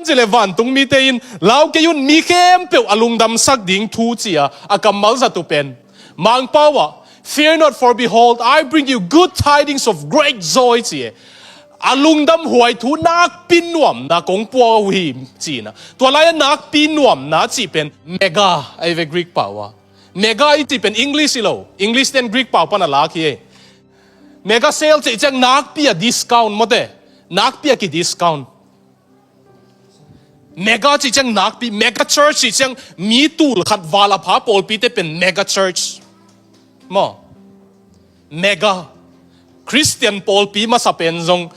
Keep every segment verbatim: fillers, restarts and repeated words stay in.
Cih leh vantung mite in lau kei un, mi khempeuh a lungdamsak ding thu ci-a a kammal zat uh pen Mangpau ah, "Fear not, for behold, I bring you good tidings of great joy," ci e. A lungdam huai thu nakpi nuamna kong pua uh hi, ci-in ah. Tua lai-a nakpi nuamna cih pen mega ahi ve Greek pau ah. Mega i cih pen English hi lo. English ten Greek pau pan a lak hi e. Mega sale cih ciang nakpi a discount maw te. Nakpi a ki discount. Mega cih ciang nakpi, mega church cih ciang mi tul khat val a pha pawlpite pen mega church. Maw. Mega. Christian pawlpi masa pen zong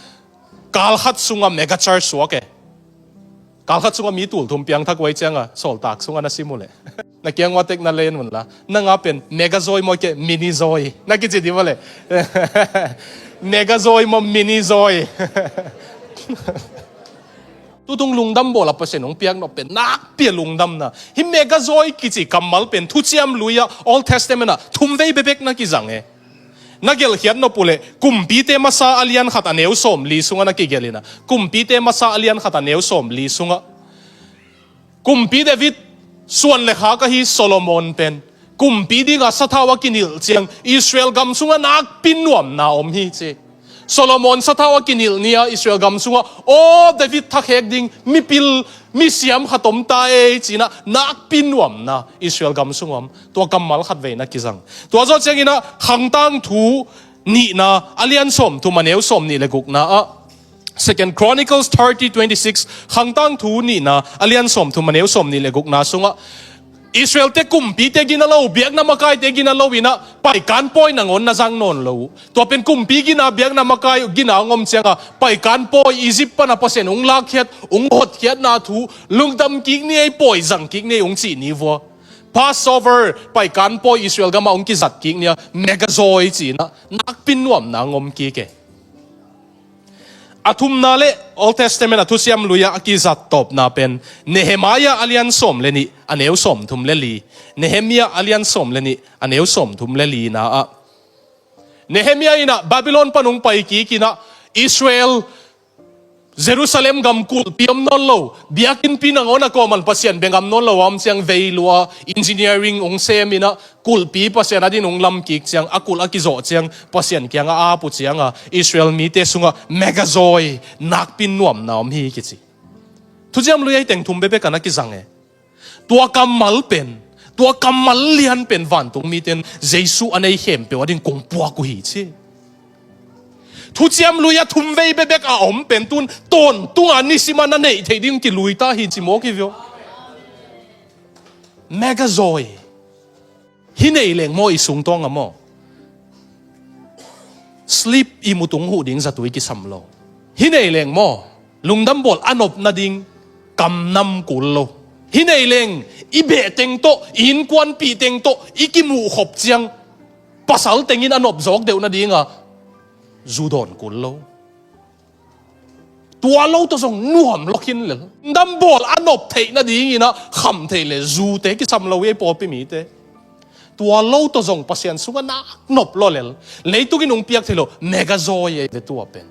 kal khat sungah mega church suak e. Kal khat sungah mi tul thum piangthak uh ahih ciangin sawltak sungah na sim uh leh. Na kiang ua tek na len un la. Nang a pen mega zawi maw, kei mini zawi na kici ding uh leh. Mega zawi maw, mini zawi. Tutung lungdam bawl a Pasian hong piak nop pen nakpi a lungdamna. Hih mega zawi kici kammal pen Thuciam Lui ah, Old Testament ah thum vei bekbek na kizang e. Na gelhkhiat nop uh leh Kumpite Masa a lian khat a neu sawmli sungah na kigelh in ah. Kumpite Masa a lian khat a neu sawmli sungah Kumpi David suan le khak ahi Solomon pen kumpi dinga sathau a kinilh ciang Israel gam sungah nakpi nuamna om hi ci. Solomon sathau a kinilh ni-a Israel gam sungah, "Aw, David thakhek ding mipil, misiam khat om ta ei," ci-in ah nakpi nuamna Israel gam sungah om. Tua kammal khat vei na kizang. Tua zawh ciangin ah Khangtangthu nihna a lian sawmthum a neu sawmnih le gukna ah, Second Chronicles thirty twenty-six, Khangtangthu nihna a lian sawmthum a neu sawmnih le gukna sungah Israelte kumpite gina lo, biakna makaite gina lo in ah paikan pawi nangawn na zang nawn lo uh. Tua pen kumpi gina, biakna makai gina hong om ciangin paikan pawi, Egypt pan a Pasian hong lakkhiat, hong hotkhiatna thu lungdam kik ni ei, pawi zang kik ni ei hong cih ni vua. Passover, paikan pawi Israel gamah hong kizat kik ni-a, mega zawi ci-in ah nakpi nuamna hong om kik e. A thumna le Old Testament a Thuciam Lui ah a kizat tawpna pen Nehemiah a lian sawm le nih a neu sawmthum le li. Nehemiah a lian sawm le nih a neu sawmthum le lina ah, Nehemiah in ah Babylon pan hong pai kik in ah Israel, Jerusalem gam kulhpi om nawn lo, biakinnpi nangawn a kawman Pasian bia ngam nawn lo a om ciang, vei lua, engineering hong sem in ah kulhpi Pasian adingin hong lam kik ciang, a kulh a kizawh ciang Pasian kiangah a ap uh ciangin Israel mite sungah mega zawi, nakpi nuamna om hi kici. Thuciam Lui ah hih teng thum bekbek a na kizang e. Tua kammal pen, tua kammal lian pen vantung mite in Jesu a nei khempeuh ading kong puak uh hi ci. Thuciam Lui ah thum vei bekbek a om pen tu-in tawntunga nisim a na neih theih ding kilui ta hi ci mawk hi ve aw. Mega zawi. Hih nei leng maw, i sungtawng ah maw, sleep, ihmut hong huh ding zatui kisam lo. Hih nei leng maw, lungdam bawl a nop nading kam nam kul lo. Hih nei leng i beh teng tawh, i innkuanpih teng tawh i kimuhkhop ciang pasal tengin a nop zawk deuh nadinga zu dawn kul lo. Tua lo tawh zong nuam lo khin lel. Lungdam bawl a nop theih nadingin ah kham theih leh zute kisam lo hi ei, pawlpi mite. Tua lo tawh zong Pasian sungah nak nop lo lel. Leitungin hong piak theih loh mega zawi ahi ve tua pen.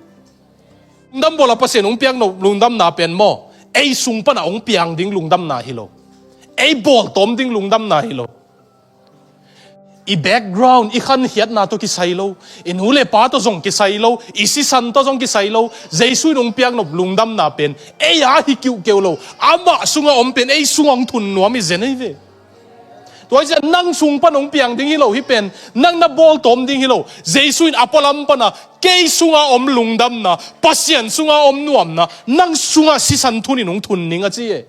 Lungdam bawl a Pasian hong piak nop lungdamna pen maw, ei sung panah hong piang ding lungdamna hi lo. Ei bawltawm ding lungdamna hi lo. I background, i khankhiatna tawh kisai lo, i nu le pa tawh zong kisai lo, i sisan tawh zong kisai lo. Jesu in hong piak nop lungdamna pen ei a hi kiuhkeuh lo, amah sungah om pen ei sungah hong thun nuam hi zen ahi ve. Tua hi ciang nang sung pan hong piang ding hi lo hih pen, nang na bawltawm ding hi lo. Jesu in a pualam pana kei sungah om lungdamna, Pasian sungah om nuamna nang sungah sisan thunin hong thun ning a ci e.